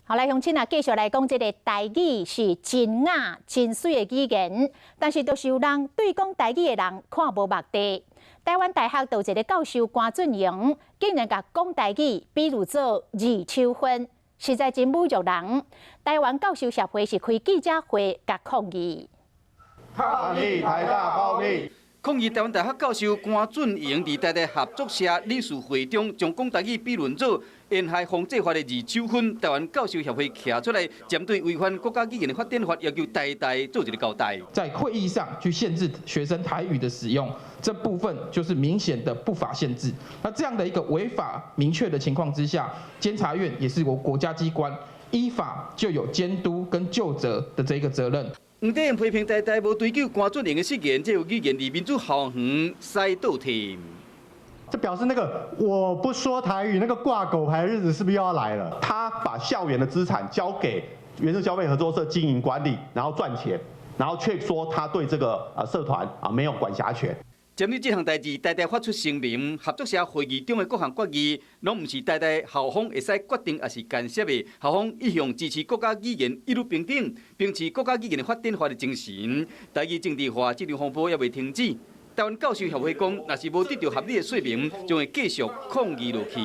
好來，鄉親啊，繼續來講，這个台語是真雅真媠的語言，但是都是有人對講台語的人看無目地。台灣大學就一个教授關俊榮，竟然共講台語比喻做二手薰，實在真侮辱人。台灣教授協會是開記者會共抗議。抗議台大包庇。抗議台灣大學教授關俊榮佇台大合作社理事會中，將講台語比論做沿害防制法的二手薰。台灣教授協會徛出來，針對違反國家語言的發展法，要求台大做一个交代。在會議上去限制學生台語的使用，這部分就是明顯的不法限制。那這樣的一個違法明確的情況之下，監察院也是我國家機關，依法就有監督跟究責的這個責任。黃帝批評台大無追究關俊榮的失言，這個語言佇民主校園使倒退。這表示那個我不說台語，那個掛狗牌日子是不是又要來了？他把校園的資產交給原生消費合作社經營管理，然後賺錢，然後卻說他對這個社團啊沒有管轄權。針對這項代誌，台大發出聲明，合作社會議中的各項決議，攏毋是台大校方會使決定，抑是干涉的。校方一向支持國家語言一律平等，秉持國家語言的發展法的精神。台語政治化這場風波猶未停止。台灣教授協會講，若是無得到合理的說明，將會繼續抗議落去。